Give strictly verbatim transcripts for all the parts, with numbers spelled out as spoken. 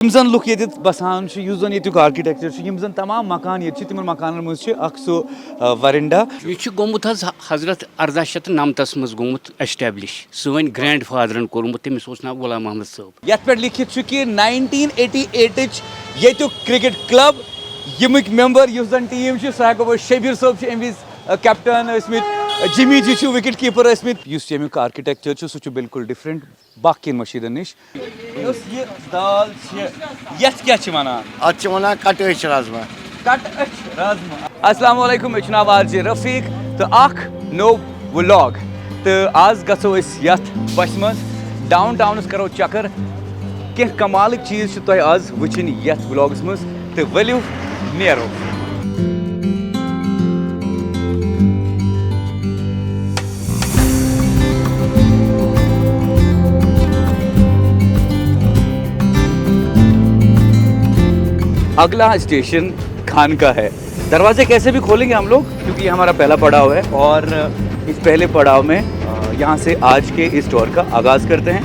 یِم زَن لُکھ ییٚتٮ۪تھ بَسان چھِ، یُس زَن ییٚتیُک آرکیٹیکچر چھُ، یِم زَن تمام مکان ییٚتہِ چھِ، تِمن مکانن منٛز چھِ اکھ سُہ، آ، ورنڈا۔ یہِ چھُ گوٚمُت حظ حضرت ارداہ شیٚتھ تہٕ نَمتَس منٛز گوٚمُت ایسٹیبلش، سٲنۍ گرینڈ فادرن کوٚرمُت، تٔمِس اوس ناو غلام محمد صٲب۔ یَتھ پٮ۪ٹھ لیکھِتھ چھُ کہِ ناینٹیٖن ایٹی ایٹٕچ ییٚتیُک کرکٹ کلب، ییٚمِکۍ ممبر، یُس زَن ٹیٖم چھِ، سُہ ہٮ۪کو بہٕ، شبیٖر صٲب چھِ اَمہِ وِزِ، آ، کیپٹن ٲسمٕتۍ، آ، جِمی جی چھُ وِکٹ کیٖپر ٲسمٕتۍ۔ یُس ییٚمیُک آرکیٹیکچر چھُ، سُہ چھُ بالکل ڈفرنٹ باقین مٔشیٖدن نِش۔ یۄس یہِ دال چھِ، یَتھ کیٛاہ چھِ وَنان؟ اَتھ چھِ وَنان کَٹہٕ أچھ رازما۔ کَٹہٕ أچھ رازما۔ السلام علیکم، مےٚ چھُ ناو آر جے رفیق تہٕ اکھ نوٚو ولاگ۔ تہٕ آز گژھو أسۍ یَتھ بَسہِ منٛز، ڈاوُن ٹاونَس کَرو چَکَر۔ کینٛہہ کمالٕکۍ چیٖز چھِ تۄہہِ آز وٕچھِنۍ یَتھ ولاگَس منٛز، تہٕ ؤلِو نیرو۔ اگلا اسٹیشن خانقاہ ہے۔ دروازے کیسے بھی کھولیں گے ہم لوگ، کیونکہ یہ ہمارا پہلا پڑاؤ ہے اور اس پہلے پڑاؤ میں، آ، یہاں سے آج کے اس ٹور کا آغاز کرتے ہیں۔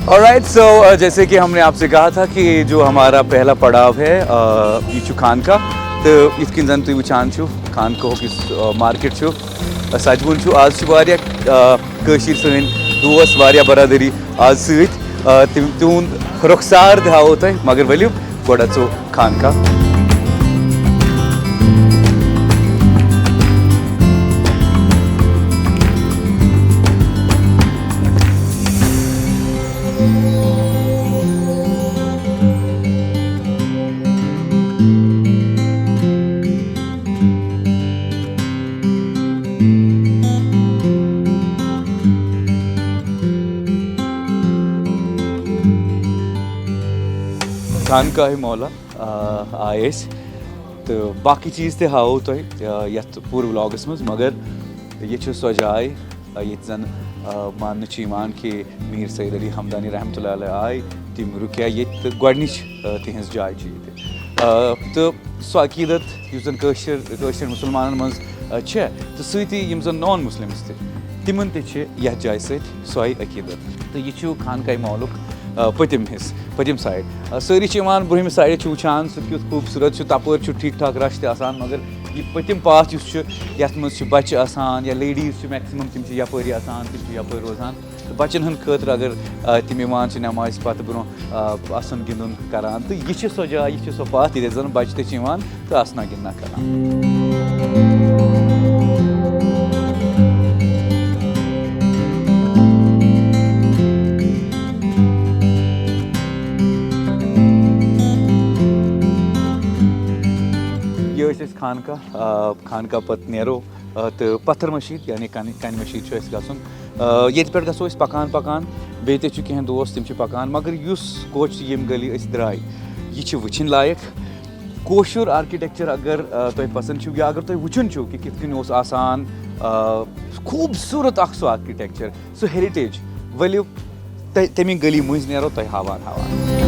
آلرائٹ، سو، آ، جیسے کہ ہم نے آپ سے کہا تھا کہ جو ہمارا پہلا پڑاؤ ہے، آ، یہ چھُ خانقاہ، تو یِتھ کٔنۍ زَن تُہۍ وٕچھان چھِو، خانقاہُک یُس، آ، مارکیٹ چھُ، آ، سجوُن چھُ، آز چھِ واریاہ، آ، کٲشِر سٲنۍ دوس، واریاہ برادٔری آز سۭتۍ، آ، تِم، تِہُنٛد رۄخسار تہِ ہاوو تۄہہِ، مگر ؤلِو گۄڈٕ اَژو خانقاہ۔ خانقاہ مولا، آ، آے أسۍ تہٕ باقٕے چیٖز تہِ ہاوو تۄہہِ، آ، یَتھ پوٗرٕ ولاگَس منٛز، مگر یہِ چھِ سۄ جاے، آ، ییٚتہِ زَن، آ، ماننہٕ چھِ یِوان کہِ میٖر سید علی ہمدانی رحمتہ اللہ علیہ آے، تِم رُکے ییٚتہِ تہٕ گۄڈٕنِچ، آ، تِہِنٛز جاے چھِ ییٚتہِ۔ آ، تہٕ سُہ عقیٖدت یُس زَن کٲشِر، کٲشِرٮ۪ن مُسلمانَن منٛز، آ، چھےٚ، تہٕ سۭتی یِم زَن نان مُسلِمٕز تہِ، تِمَن تہِ چھِ یَتھ جایہِ سۭتۍ سۄے عقیٖدت۔ تہٕ یہِ چھُ خانقاہ مولُک، آ، پٔتِم حِصہٕ، پٔتِم سایڈ۔ آ، سٲری چھِ یِوان برٛونٛہمہِ سایڈٕ، چھِ وٕچھان سُہ کیُتھ خوٗبصوٗرت چھُ، تَپٲرۍ چھُ ٹھیٖک ٹھاک رَش تہِ آسان، مگر یہِ پٔتِم پاتھ یُس چھُ، یَتھ منٛز چھِ بَچہٕ آسان یا لیڈیٖز چھِ میکسِمَم، تِم چھِ یَپٲری آسان، تِم چھِ یَپٲرۍ روزان۔ تہٕ بَچَن ہٕنٛدِ خٲطرٕ اگر، آ، تِم یِوان چھِ نٮ۪مازِ پَتہٕ برٛونٛہہ، آ، اَسُن گِنٛدُن کَران، تہٕ یہِ چھِ سۄ جاے، یہِ چھِ سۄ پاتھ، ییٚتٮ۪تھ زَن بَچہٕ تہِ چھِ یِوان تہٕ اَسُن گِنٛدنہ کَران۔ یہِ ٲسۍ أسۍ خانقاہ، آ، خانقاہ پَتہٕ نیرو، آ، تہٕ پَتھر مٔشیٖد، یعنی کَنہِ، کَنہِ مٔشیٖد چھُ اَسہِ گژھُن۔ آ، ییٚتہِ پٮ۪ٹھ گژھو أسۍ پَکان پَکان، بیٚیہِ تہِ چھُ کینٛہہ دوس، تِم چھِ پَکان، مگر یُس کوچہِ ییٚمہِ گٔلی أسۍ درٛاے، یہِ چھِ وٕچھِنۍ لایق۔ کٲشُر آرکیٹیکچر اگر، آ، تۄہہِ پسنٛد چھُو یا اگر تۄہہِ وٕچھُن چھُو کہِ کِتھ کٔنۍ اوس آسان، آ، خوٗبصوٗرت اکھ سُہ آرکیٹیکچر، سُہ ہیریٹیج، ؤلِو تۄہہِ تَمی گٔلی مٔنٛزۍ نیرو تۄہہِ ہاوان ہاوان۔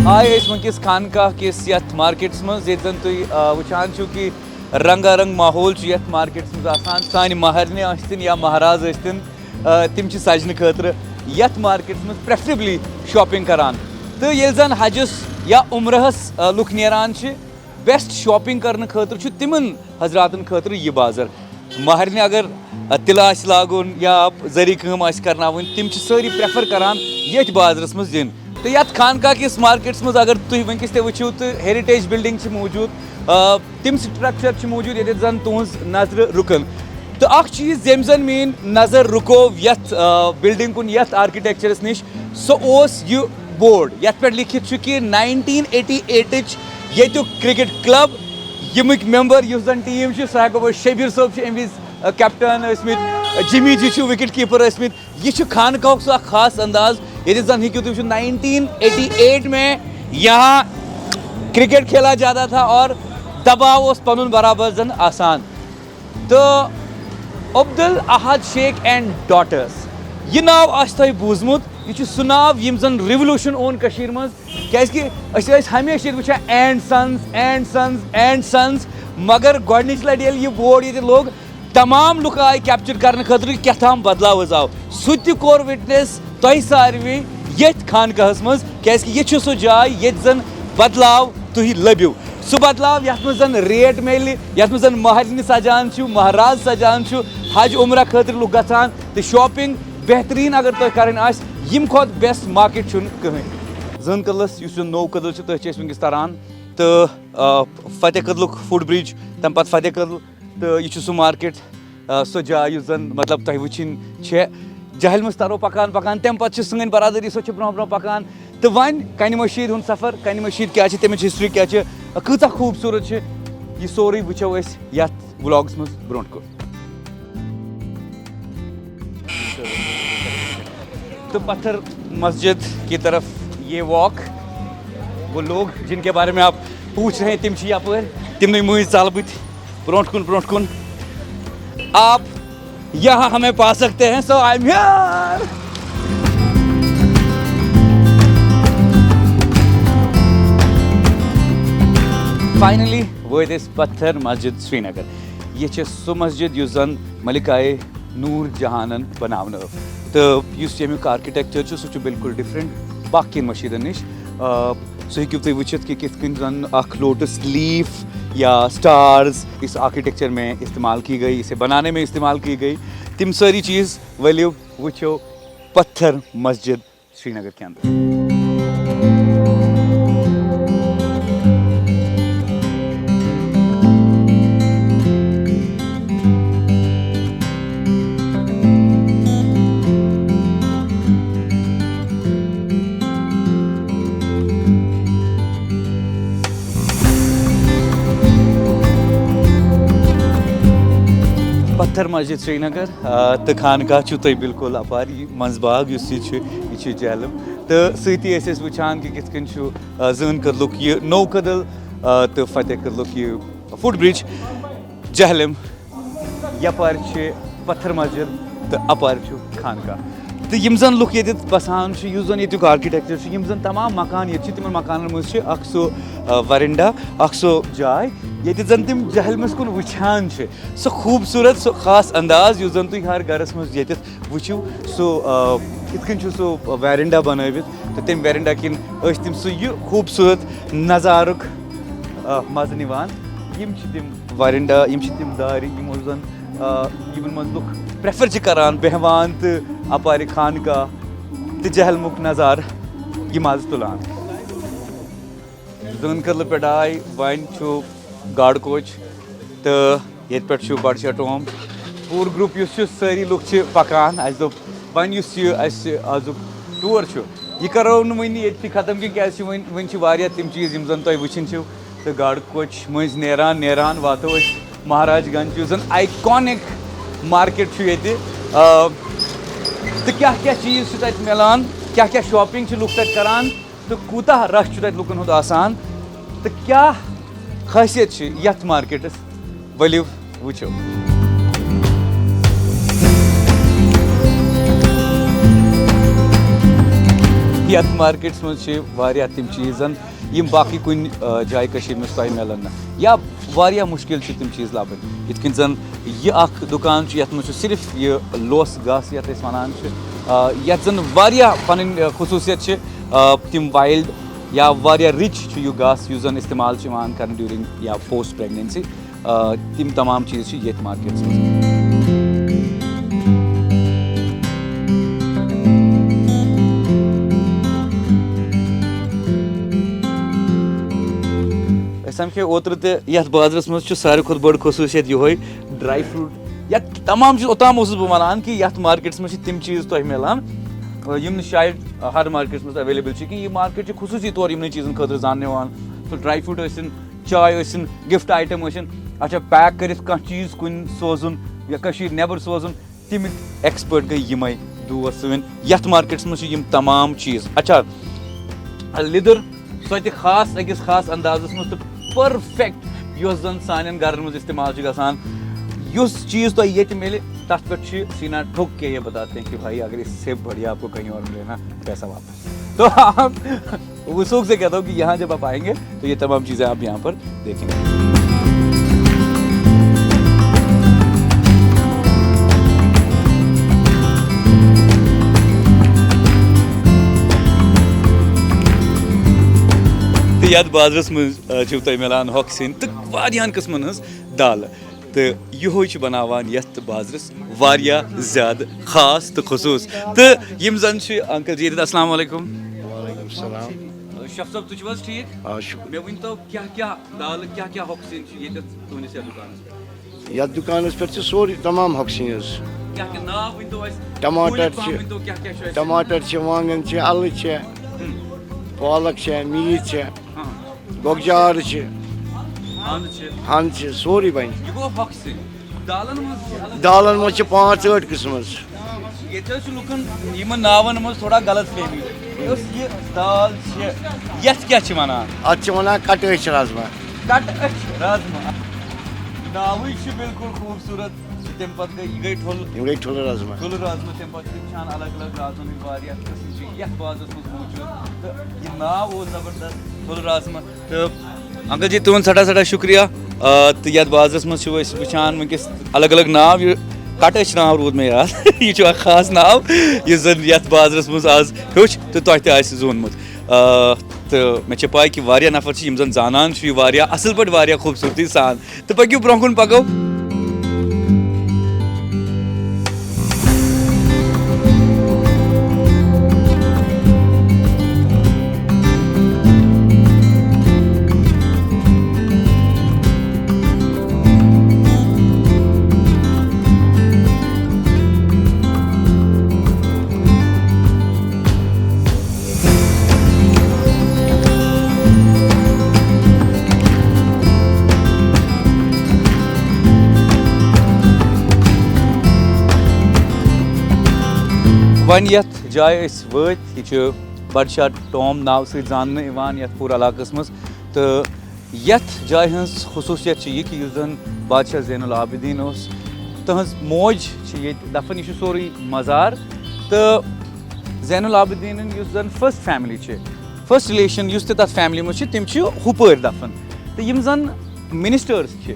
آے أسۍ وٕنکیٚس خانقاہ کِس یَتھ مارکیٹَس منٛز، ییٚتہِ زَن تُہۍ، آ، وٕچھان چھِو کہِ رنگا رنگ ماحول چھُ یَتھ مارکیٹَس منٛز آسان۔ سانہِ مہرنہِ ٲسۍتَن یا مہراز ٲسۍتَن، آ، تِم چھِ سَجنہٕ خٲطرٕ یَتھ مارکیٹَس منٛز پریفریبلی شاپنگ کران۔ تہٕ ییٚلہِ زَن حجَس یا عمرہَس، آ، لُکھ نیران چھِ، بیسٹ شاپنگ کرنہٕ خٲطرٕ چھُ تِمن حضراتن خٲطرٕ یہِ بازر۔ مہرنہِ اگر تِلہٕ آسہِ لاگُن یا زری کٲم آسہِ کرناوٕنۍ، تِم چھِ سٲری پریفر کران ییٚتھۍ بازرس منٛز یُن۔ تہٕ یتھ خانقاہ کِس مارکیٹس منٛز اگر تُہۍ وٕنکیٚس تہِ وٕچھِو تہٕ ہیریٹیج بلڈنگ چھِ موٗجوٗد، آ، تِم سٹرکچر چھِ موٗجوٗد ییٚتٮ۪تھ زن تُہنٛز نظرٕ رُکن۔ تہٕ اکھ چیٖز ییٚمۍ زن میٲنۍ نظر رُکٲو یتھ، آ، بلڈنگ کُن، یتھ آرکیٹیکچرس نِش، سُہ اوس یہِ بورڈ، یتھ پٮ۪ٹھ لیکھِتھ چھُ کہِ ناینٹیٖن ایٹی ایٹٕچ ییٚتیُک کرکٹ کلب، ییٚمِکۍ ممبر، یُس زن ٹیٖم چھُ، سُہ ہٮ۪کو بہٕ، شبیٖر صٲب چھِ اَمہِ وِزِ، آ، کیپٹن ٲسمٕتۍ، آ، جِمی جی چھُ وِکٹ کیٖپر ٲسمٕتۍ۔ یہِ چھُ خانقاہُک سُہ اکھ خاص انداز، ییٚتہِ زن ہیٚکِو تُہۍ وٕچھِتھ، ناینٹیٖن ایٹی ایٹ میں یہاں کرکٹ کھیلا جاتا تھا اور دباو اوس پنُن برابر زن آسان۔ تہٕ عبدال احد شیخ اینڈ ڈاٹرس۔ یہِ ناو آسہِ تۄہہِ بوٗزمُت، یہِ چھُ سُہ ناو ییٚمۍ زن ریولوشن اوٚن کٔشیٖرِ منٛز، کیازِ کہِ أسۍ ٲسۍ ہمیشہِ ییٚتہِ وٕچھان اینڈ سنز، اینڈ سنز، اینڈ سنز۔ مگر گۄڈٕنِچ لٹہِ ییٚلہِ یہِ بورڈ ییٚتہِ لوٚگ، تمام لُکھ آیہِ کیپچر کرنہٕ خٲطرٕ کہِ کیٛاہ تام بدلاو حظ آو۔ سُہ تہِ کوٚر وٹنس تۄہہِ ساروٕے ییٚتھۍ خانقاہس منٛز، کیازِ کہِ یہِ چھُ سُہ جاے ییٚتہِ زن بدلاو تُہۍ لٔبِو۔ سُہ بدلاو یتھ منٛز زن ریٹ میلہِ، یتھ منٛز زن مہرنہِ سجان چھُ، مہراز سجان چھُ، حج عمرہ خٲطرٕ لُکھ گژھان تہٕ شاپنگ بہترین اگر تۄہہِ کرٕنۍ آسہِ، یِم کھۄتہٕ بیسٹ مارکیٹ چھُنہٕ کٕہٕنۍ۔ زٲن کدلس یُس زن نوٚو کدل چھُ، تٔتھۍ چھِ أسۍ وٕنکیٚس تران تہٕ، آ، فتح کدلُک فُٹ برج، تمہِ پتہٕ فتح کدل، تہٕ یہِ چھُ سُہ مارکیٹ، آ، سۄ جاے یُس زن مطلب تۄہہِ وٕچھِنۍ چھےٚ۔ جہلمس ترو پکان پکان، تمہِ پتہٕ چھِ سٲنۍ برادری، سۄ چھِ برونٛہہ برونٛہہ پکان۔ تہٕ وۄنۍ کنہِ مٔشیٖد ہُنٛد سفر، کنہِ مٔشیٖد کیٛاہ چھِ، تمِچ ہسٹری کیٛاہ چھِ، کۭژاہ خوٗبصوٗرت چھِ، یہِ سورُے وٕچھو أسۍ یتھ ولاگس منٛز برونٛٹھ کُن۔ تو پتھر مسجد کی طرف یہ واک، وہ لوگ جن کے بارے میں آپ پوچھ رہے ہیں، تم چھ یپٲرۍ، تمنٕے مٔنٛزۍ ژلہٕ بہٕ تہِ برونٛٹھ کُن، برونٛٹھ کُن۔ آپ یہاں ہمیں پا سکتے ہیں، so I am here. Finally وٲتۍ أسۍ پتھر مسجد سرینگر۔ یہِ چھِ سُہ مسجد یُس زن ملکہ نور جہانن بناونٲو۔ تہٕ یُس ییٚمیُک آرکیٹیکچر چھُ، سُہ چھُ بالکل ڈفرنٹ باقین مٔشیٖدن نِش۔ آ، سُہ ہیٚکِو تُہۍ وٕچھِتھ کہِ کِتھ کٔنۍ زَن اکھ لوٹس لیف یا سٹارز اس آرکیٹیکچر میں استعمال کی گئی، اسے بنانے میں استعمال کی گئی۔ تِم سٲری چیٖز ؤلِو وٕچھو پتھر مسجد سرینگر کے اندر۔ پتھر مسجد سرینگر، آ، تہٕ خانقاہ چھُو تۄہہِ بالکل اپار، یہِ منٛز باغ یُس یہِ چھُ، یہِ چھُ جہلم۔ تہٕ سۭتی ٲسۍ أسۍ وٕچھان کہِ کِتھ کٔنۍ چھُ، آ، زٲن کدلُک یہِ نوٚو کدل، آ، تہٕ فتح کدلُک یہِ فُٹ برج۔ جہلم یپارِ چھِ پتھر مسجد تہٕ اپارِ چھُ خانقاہ۔ تہٕ یِم زن لُکھ ییٚتہِ بسان چھِ، یُس زن ییٚتیُک آرکیٹیکچر چھُ، یِم زن تمام مکان ییٚتہِ چھِ، تِمن مکانن منٛز چھِ اکھ سُہ، آ، ورنڈا، اکھ سُہ جاے، ییٚتہِ زن تِم جہلمس کُن وٕچھان چھِ۔ سُہ خوٗبصوٗرت، سُہ خاص انداز یُس زن تُہۍ ہر گرس منٛز ییٚتٮ۪تھ وٕچھِو، سُہ، آ، کِتھ کٔنۍ چھُ سُہ ویرنڈا بنٲوِتھ، تہٕ تَمہِ ویرنڈا کِنۍ ٲسۍ تِم سُہ یہِ خوٗبصوٗرت نظارُک، آ، مَزٕ نِوان۔ یِم چھِ تِم ویرنڈا، یِم چھِ تِم دارِ، یِمو زَن، آ، یِمَن منٛز لُکھ پریفر چھِ کران بیٚہوان تہٕ اَپارِ خانقاہ تہٕ جہلمُک نظارٕ یہِ مَزٕ تُلان۔ زٲن کدلہٕ پٮ۪ٹھ آے، وۄنۍ چھُ گاڈٕ کوچ تہٕ ییٚتہِ پٮ۪ٹھ چھُ بڈٕ شاہ ٹوم پوٗرٕ گروپ یُس چھُ، سٲری لُکھ چھِ پکان۔ اَسہِ دوٚپ وۄنۍ یُس یہِ اَسہِ آزُک ٹور چھُ، یہِ کرو نہٕ وۄنۍ ییٚتہِ تہِ ختم کینٛہہ، کیازِ چھِ وۄنۍ، وۄنۍ چھِ واریاہ تِم چیٖز یِم زن تۄہہِ وٕچھِنۍ چھِو۔ تہٕ گاڈٕ کوچ مٔنٛزۍ نیران نیران واتو أسۍ مہاراج گنج، یُس زن آیکونک مارکیٹ چھُ ییٚتہِ۔ آ، تہٕ کیٛاہ کیٛاہ چیٖز چھِ تتہِ مِلان، کیٛاہ کیٛاہ شاپنگ چھِ لُکھ تتہِ کران، تہٕ کوٗتاہ رش چھُ تتہِ لُکن ہُنٛد آسان، تہٕ کیٛاہ خٲصیت چھِ یتھ مارکیٹس، ؤلِو وٕچھو۔ یتھ مارکیٹس منٛز چھِ واریاہ تِم چیٖز زن یِم باقٕے کُنہِ، آ، جایہِ کٔشیٖرِ منٛز تۄہہِ مِلن نہٕ، یا واریاہ مُشکِل چھِ تِم چیٖز لبٕنۍ۔ یِتھ کٔنۍ زن یہِ اکھ دُکان چھُ، یتھ منٛز چھُ صرف یہِ لوس گاسہٕ، یتھ أسۍ ونان چھِ، آ، یتھ زن واریاہ پنٕنۍ، آ، خصوٗصیت چھِ، آ، تِم وایلڈ یا واریاہ رِچ چھُ یہِ گاسہٕ، یُس زن استعمال چھُ یِوان کرنہٕ ڈیورنگ یا پوسٹ پریگننسی۔ آ، تِم تمام چیٖز چھِ ییٚتھۍ مارکیٹس منٛز۔ أسۍ سمکھے اوترٕ تہِ یتھ بازرس منٛز، چھُ ساروی کھۄتہٕ بٔڑ خصوٗصیت یِہوٚے ڈراے فروٹ یا تمام چیٖز۔ اوٚتام اوسُس بہٕ ونان کہِ یتھ مارکیٹس منٛز چھِ تِم چیٖز تۄہہِ مِلان، آ، یِم نہٕ شاید ہر مارکیٹس منٛز اویلیبل چھِ کینٛہہ۔ یہِ مارکیٹ چھِ خصوٗصی طور یِمنٕے چیٖزن خٲطرٕ زاننہٕ یِوان۔ سُہ ڈراے فروٹ ٲسِن، چاے ٲسِن، گفٹ آیٹم ٲسِن، اچھا، پیک کٔرِتھ کانٛہہ چیٖز کُنہِ سوزُن یا کٔشیٖرِ نٮ۪بر سوزُن، تَمِکۍ ایکسپٲرٹ گٔے یِمے دوس سٲنۍ۔ یَتھ مارکیٹس منٛز چھِ یِم تمام چیٖز۔ اچھا، لیٚدٕر، سۄ تہِ خاص أکِس خاص اندازس منٛز تہٕ پٔرفیکٹ، یۄس زن سانٮ۪ن گرن منٛز استعمال چھِ گژھان۔ یُس چیٖز تۄہہِ ییٚتہِ مِلہِ، تَتھ پٮ۪ٹھ چھُ سینا ٹھوک کے یہ بتاتے ہیں کہ بھائی اگر اس سے بڑھیا آپ کو کہیں اور ملے نا، پیسہ واپس۔ تو آپ وثوق سے کہتا ہوں کہ یہاں جب آپ آئیں گے تو یہ تمام چیزیں آپ یہاں پر دیکھیں گے۔ تہٕ یَتھ بازرَس منٛز، آ، چھِو تۄہہِ مِلان ہۄکھ سِنۍ تہٕ واریاہَن قٕسمَن ہٕنٛز دالہٕ۔ تہٕ یِہوٚے چھُ بناوان یَتھ بازرَس واریاہ زیادٕ خاص تہٕ خصوٗص۔ تہٕ یِم زَن چھِ uncle جی ییٚتٮ۪تھ۔ السلام علیکم۔ وعلیکم السلام۔ شیف صٲب، تُہۍ چھِو حظ ٹھیٖک؟ آ، شُکر۔ مےٚ ؤنۍ تو، کیٛاہ کیٛاہ دالہٕ، کیٛاہ کیٛاہ ہۄکھ سِنۍ چھِ ییٚتٮ۪تھ تُہٕنٛدِس یَتھ دُکانَس پٮ۪ٹھ؟ یَتھ دُکانَس پٮ۪ٹھ چھِ سورُے تمام ہۄکھ سِنۍ حظ۔ کیٛاہ کیٛاہ ناو ؤنۍ تو اَسہِ؟ ٹماٹر کھوٗلِتھ پَہَم چھِ، ؤنۍ تو، کیٛاہ کیٛاہ چھُ اَسہِ؟ ٹماٹر چھِ، وانٛگَن چھِ، اَلہٕ چھِ، ہُم۔ پالک چھِ، میٖتھۍ چھِ۔ ہاں۔ گۄگجہِ آرٕ چھِ، ہَنٛد چھِ۔ ہَنٛد چھِ، سورُے بَنہِ۔ یہِ گوٚو ہۄکھ سِنۍ۔ دالَن منٛز چھِ الگ۔ دالَن منٛز چھِ پانٛژھ ٲٹھ قٕسٕم حظ۔ ییٚتہِ حظ چھِ لُکَن یِمَن ناوَن منٛز تھوڑا غلط فہمی۔ یۄس یہِ دال چھِ، یَتھ کیٛاہ چھِ وَنان؟ اَتھ چھِ وَنان کَٹہٕ أچھ رازما۔ کَٹہٕ أچھ رازما۔ ناوٕے چھُ بالکل خوٗبصوٗرت۔ تہٕ تَمہِ پَتہٕ گٔے، یہِ گٔے ٹھوٚل۔ یِم گٔے ٹھوٚلہٕ رازما۔ ٹھوٚلہٕ رازما، تَمہِ پَتہٕ چھِ وٕچھان الگ الگ رازمَن ہٕنٛدۍ واریاہ قٕسٕم چھِ یَتھ بازرَس منٛز موٗجوٗد۔ تہٕ یہِ ناو اوس زبردست، ٹھوٚلہٕ رازما۔ تہٕ uncle جی، تُہُنٛد سٮ۪ٹھاہ سٮ۪ٹھاہ شُکریہ۔ آ، تہٕ یَتھ بازرَس منٛز چھِو أسۍ وٕچھان وٕنکیٚس الگ الگ ناو، یہِ کَٹہٕ أچھ ناو روٗد مےٚ یاد۔ یہِ چھُ اَکھ خاص ناو، یُس زَن یَتھ بازرَس منٛز آز ہیوٚچھ تہٕ تۄہہِ تہِ آسہِ زونمُت۔ آ، تہٕ مےٚ چھِ پَے کہِ واریاہ نفر چھِ یِم زَن زانان چھِ یہِ واریاہ اَصٕل پٲٹھۍ، واریاہ خوٗبصوٗرتی سان۔ تہٕ پٔکِو برٛونٛہہ کُن پَکو۔ وۄنۍ یَتھ جایہِ أسۍ وٲتۍ، یہِ چھُ بڈشاہ ٹام ناوٕ سۭتۍ زاننہٕ یِوان یَتھ پوٗرٕ علاقَس منٛز۔ تہٕ یَتھ جایہِ ہٕنٛز خصوٗصیت چھِ یہِ کہِ یُس زَن بادشاہ زین العابدیٖن اوس، تٕہٕنٛز موج چھِ ییٚتہِ دَفن۔ یہِ چھُ سورُے مزار۔ تہٕ زین العابدیٖنٕنۍ یُس زَن first family چھِ، first relation یُس تہِ تَتھ family منٛز چھِ، تِم چھِ ہُپٲرۍ دَفن۔ تہٕ یِم زَن ministers چھِ،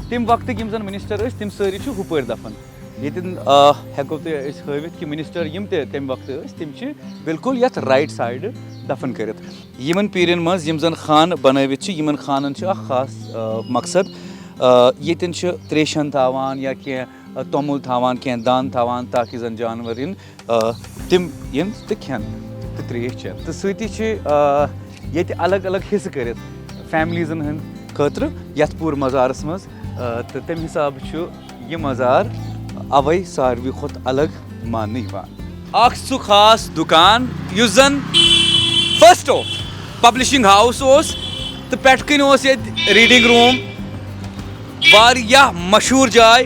تَمہِ وقتٕکۍ یِم زَن minister ٲسۍ، تِم سٲری چھِ ہُپٲرۍ دَفن۔ ییٚتٮ۪ن، آ، ہٮ۪کو تۄہہِ أسۍ ہٲوِتھ کہِ minister یِم تہِ تَمہِ وقتہٕ ٲسۍ، تِم چھِ بالکل یَتھ right side دَفن کٔرِتھ۔ یِمَن پیٖرٮ۪ن منٛز یِم زَن خانہٕ بَنٲوِتھ چھِ، یِمَن خانَن چھُ اَکھ خاص، آ، مقصد۔ آ، ییٚتٮ۪ن چھِ تریشَن تھاوان یا کینٛہہ، آ، توٚمُل تھاوان، کینٛہہ دان تھاوان، تاکہِ زَن جانوَر یِن، آ، تِم یِن تہٕ کھٮ۪ن تہٕ ترٛیش چٮ۪ن۔ تہٕ سۭتی چھِ، آ، ییٚتہِ الگ الگ حصہٕ کٔرِتھ familiesن ہٕنٛدۍ خٲطرٕ یَتھ پوٗرٕ مزارَس منٛز۔ آ، تہٕ تَمہِ حسابہٕ چھُ یہِ مزار اَوَے ساروی کھۄتہٕ الگ ماننہٕ یِوان۔ اَکھ سُہ خاص دُکان یُس زَن first of publishing house اوس تہٕ پٮ۪ٹھٕ کَنۍ اوس ییٚتہِ reading room، واریاہ مشہوٗر جاے،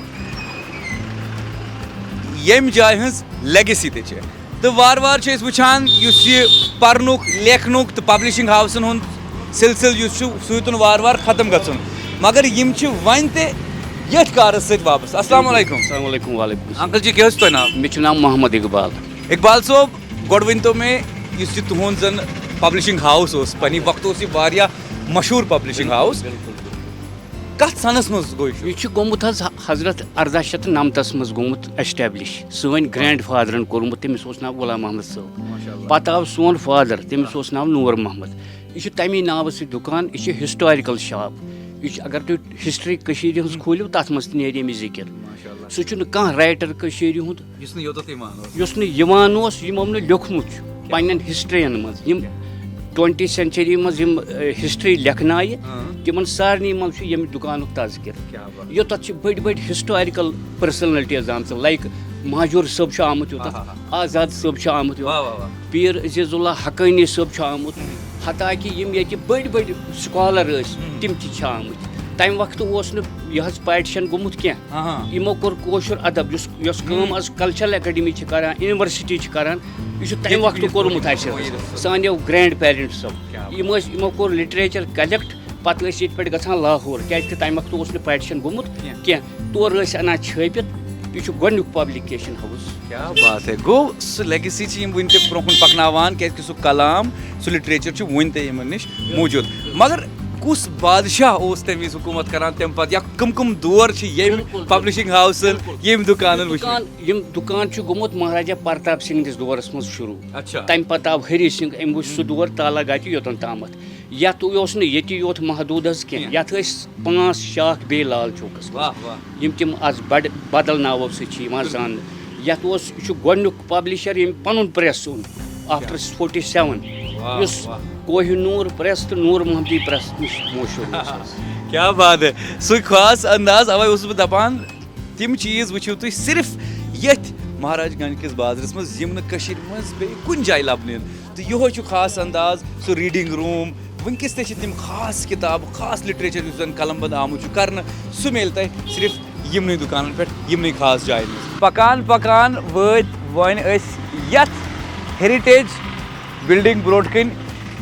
ییٚمہِ جایہِ ہٕنٛز legacy تہِ چھِ۔ تہٕ وارٕ وارٕ چھِ أسۍ وٕچھان یُس یہِ پَرنُک، لیکھنُک تہٕ publishing houseن ہُنٛد سلسلہٕ یُس چھُ، سُہ ہیوٚتُن وارٕ وارٕ ختم گژھُن، مگر یِم چھِ وۄنۍ تہِ ییٚتھۍ کارَس سۭتۍ وابستہٕ۔ السلام علیکم۔ السلام علیکم، وعلیکم السلام۔ Uncle جی، کیٛاہ حظ چھُ تۄہہِ ناو؟ مےٚ چھُ ناو محمد اقبال۔ اقبال صٲب، گۄڈٕ ؤنۍ تو مےٚ، یُس یہِ تُہُنٛد زَن publishing house اوس، پنٛنہِ وقتہٕ اوس یہِ واریاہ مشہوٗر publishing house۔ بِلکُل، بِلکُل۔ کَتھ سَنَس منٛز گوٚو یہِ شروٗع؟ یہِ چھُ گوٚمُت حظ حضرت اَرداہ شیٚتھ تہٕ نَمتَس منٛز گوٚمُت establish۔ سٲنۍ grandfatherن کوٚرمُت، تٔمِس اوس ناو غلام محمد صٲب۔ ماشاء اللہ۔ پَتہٕ آو سون father، تٔمِس اوس ناو نوٗر محمد۔ یہِ چھُ تَمی ناوٕ سۭتۍ دُکان، یہِ چھُ historical shop۔ یہِ چھُ، اگر تُہۍ history کٔشیٖرِ ہٕنٛز کھوٗلِو، تَتھ منٛز تہِ نیرِ اَمِچ ذِکِر۔ ماشاء اللہ۔ سُہ چھُنہٕ کانٛہہ writer کٔشیٖرِ ہُنٛد، یُس نہٕ یوٚتَتھ یِوان اوس۔ یُس نہٕ یِوان اوس، یِمو نہٕ لیوٚکھمُت چھُ۔ کیٛاہ پنٛنٮ۪ن بات۔ Historyیَن منٛز، یِم کیٛاہ؟ Twenty century منٛز یِم، اے، history لیکھنایہِ، ہاں۔ تِمَن سارنٕے منٛز چھُ ییٚمہِ دُکانُک تذکرٕ۔ کیٛاہ بات۔ یوٚتَتھ چھِ بٔڑۍ بٔڑۍ historical personalities آمژٕ، like مہجور صٲب چھُ آمُت یوٚتَتھ، آہا۔ آزاد صٲب چھُ آمُت یوٚتَتھ، واہ، واہ، واہ۔ پیٖر عزیز اللہ حقٲنی صٲب چھُ آمُت، ہُم۔ حتیٰ کہِ یِم ییٚتہِ بٔڑۍ بٔڑۍ scholar ٲسۍ، ہُم۔ تِم تہِ چھِ آمٕتۍ۔ تَمہِ وقتہٕ اوس نہٕ یہِ حظ partition گوٚمُت کینٛہہ۔ ہاں، ہاں۔ یِمو کوٚر کٲشُر ادب، یُس، یۄس کٲم ہُم۔ آز cultural academy چھِ کران، university چھِ کران، یہِ چھُ تَمہِ ییٚتہِ، وقتہٕ ییٚتہِ کوٚرمُت کوٚرمُت اَسہِ۔ مُعیٖد صٲب۔ سانیو grandparents۔ کیٛاہ بات۔ یِم ٲسۍ، یِمو کوٚر literature collect، پتہٕ ٲسۍ ییٚتہِ پٮ۪ٹھ گژھان لاہور، کیٛازِ کہِ تَمہِ وقتہٕ اوس نہٕ partition گوٚمُت کینٛہہ۔ کینٛہہ۔ تورٕ ٲسۍ اَنان چھٲپِتھ، یہِ چھُ گۄڈٕنیُک پبلِکیشن ہاوُس۔ کیا بات ہے، گوٚو سُہ لیگیسی چھِ یِم وٕنہِ تہِ برونٛہہ کُن پَکناوان، کیٛازِکہِ سُہ کلام، سُہ لِٹریچَر چھُ وٕنہِ تہِ یِمَن نِش موٗجوٗد۔ مگر کُس بادشاہ اوس تَمہِ وِزِ حکوٗمت کران تَمہِ پَتہٕ، یا کٕم کٕم دور چھِ ییٚمہِ بِلکُل، پبلشنگ ہاوسَن، بِلکُل۔ ییٚمہِ دُکانَن وٕچھمٕتۍ؟ دُکان، یِم دُکان چھُ گوٚمُت مہاراجا پرتاپ سنگھ نِس دورس منٛز شروٗع۔ اچھا۔ تَمہِ پتہٕ آو ہری سنگھ، أمۍ وٕچھ سُہ دور تالا گاٹہِ یوٚتَن تامَتھ۔ یَتھ اوس نہٕ ییٚتہِ یوت محدوٗد حظ کینٛہہ، کینٛہہ۔ یَتھ ٲسۍ پانٛژھ شاخ بیٚیہِ لال چوکس منٛز۔ واہ واہ۔ یِم تِم از بڑ بدل ناوو سۭتۍ چھِ یِوان زاننہٕ۔ یَتھ اوس، یہِ چھُ گۄڈٕنیُک پبلشر ییٚمۍ پنُن پریس اوٚن آفٹر فورٹی سیون، واہ، یُس واہ۔ کوہ نور پریس تہٕ نور محمدی پریس نِش مشہوٗر اوس۔ کیا بات ہے، سُہ خاص انداز، اوے اوسُس بہٕ دپان، تِم چیٖز وٕچھِو تُہۍ صرف ییٚتھۍ مہاراج گنج کِس بازرس منٛز، یِم نہٕ کٔشیٖرِ منٛز بیٚیہِ کُنہِ جایہِ لبنہٕ یِن۔ تہٕ یِہوے چھُ خاص انداز، سُہ ریٖڈنگ روٗم۔ وٕنکیٚس تہِ چھِ تِم خاص کِتابہٕ، خاص لِٹریچر یُس زن قلم بند آمُت چھُ کرنہٕ، سُہ میلہِ تۄہہِ صرف یِمنٕے دُکانن پٮ۪ٹھ، یِمنٕے خاص جاین منٛز۔ پکان پکان وٲتۍ وۄنۍ أسۍ یتھ ہیریٹیج بلڈنگ برونٛٹھ کِنۍ،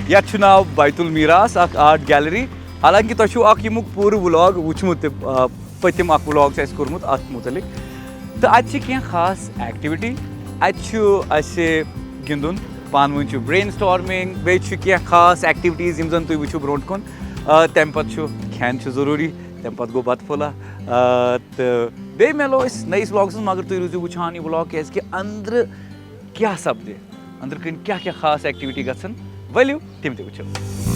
یتھ چھُ ناو بیت المیراث، اکھ آرٹ گیلری۔ حالانکہ تۄہہِ چھُو اکھ ییٚمیُک پوٗرٕ ولاگ وٕچھمُت تہِ، آ، پٔتِم اکھ ولاگ چھُ اَسہِ کوٚرمُت اَتھ مُتعلِق۔ تہٕ اَتہِ چھِ کینٛہہ خاص ایکٹیویٹی۔ اَتہِ چھُ اَسہِ گِنٛدُن، پانہٕ ؤنۍ چھُ برین سٹارمنگ، بیٚیہِ چھُ کینٛہہ خاص ایکٹیویٹیٖز یِم زَن تُہۍ وٕچھِو برونٛٹھ کُن۔ آ، تَمہِ پَتہٕ چھُ کھٮ۪ن چھُ ضروٗری، تَمہِ پَتہٕ گوٚو بَتہٕ پھوٚلہ۔ آ، تہٕ بیٚیہِ مِلو أسۍ نٔیِس ولاگَس منٛز، مگر تُہۍ روٗزِو وٕچھان یہِ ولاگ، کیٛازِکہِ أنٛدرٕ کیٛاہ سَپدِ، أنٛدرٕ کَنۍ کیٛاہ کیٛاہ خاص ایکٹیویٹی گژھن، ؤلِو تِم تہِ وٕچھو۔